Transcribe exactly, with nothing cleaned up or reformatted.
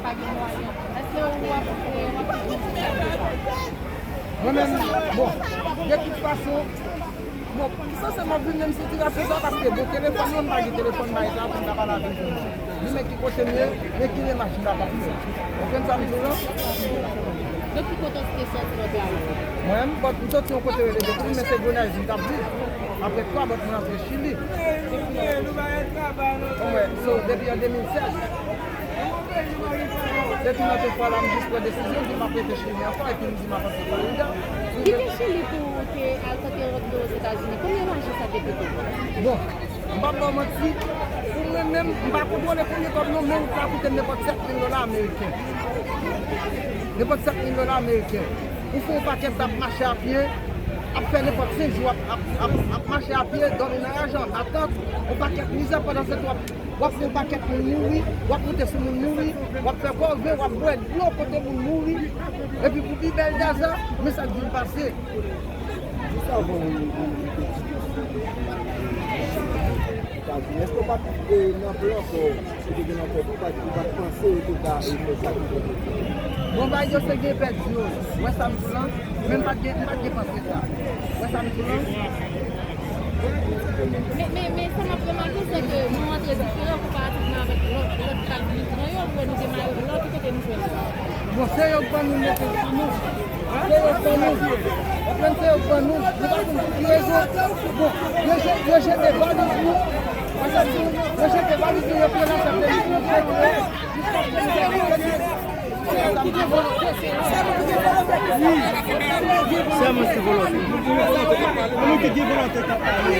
Pa gen mwayen. Èske w ap, w ap di sa? Mwen menm, bon, de tout fason, bon, m sanse m ap viv menm sitirasyon sa, paske, bon, telefòn mwen, m pa gen telefòn, m pa gen sa pou m ta pale avèk moun. Li men ki kote m ye, men ki demach m ta pase. Ou konprann sa m di w lan? Donk, ki kote w te sòti nan peyi Ayiti? Mwen, m sòti yon kote rele Depi, men se Gonayiv m t ap viv. Apre twa mwa, m rantre Chili. Ou wè, so, depi an de mil sèz. Depi nan tout fwa la, m jis pran desizyon, di m ap rete Chili ankò, epi m di m ap antre Florida. Kite Chili pou w te al tante rantre Ozetazini. Konbyen lajan sa te koute w? Bon, m p ap ba w manti, pou mwen menm, m pa kontwole konbyen kòb non, men sa koute m nenpòt sèt mil dola ameriken. Nenpòt sèt mil dola ameriken. Ou fè yon pakèt ap mache a pye, ap fè nenpòt senk jou, ap, ap, ap, ap mache a pye, dòmi nan raje, an atant, yon pakèt mizè pandan se tan w ap W ap fè yon pakèt moun mouri, w ap moute sou moun mouri, w ap fè kòve, w ap bwè dlo kote moun mouri, epi pou pi bèl dèza, men sa k vin pase. Jis avan ou, ou, ou te kite Etazini, èske w pa t, e, nan plan pa w, ou te gen nan tèt ou, ou pa t, ou pa t panse ou te ka, e, fè sa ki te fèt? Bon, bagay yo se gen pèdi yo. Ou wè sa m di w lan? Men m pa t gen, m pa t gen panse sa. Ou wè sa m di w lan? Men, men, men sa m ap remake, se ke nou antre diferan konparativman avèk lòt, lòt trak migran yo, lè nou demare, lòt ki kote nou jwenn sa? Bon, se yo k ban nou mete sou nou. Se yo k ban nou. Konprann, se yo k ban nou. Nou pa konn pou ki rezon. Bon, yo je-, yo jete valiz nou. Yo jete valiz nou, yo pran lachè de nou, yo jete. Sèlman se volonte. Moun ki gen volonte k ap pale.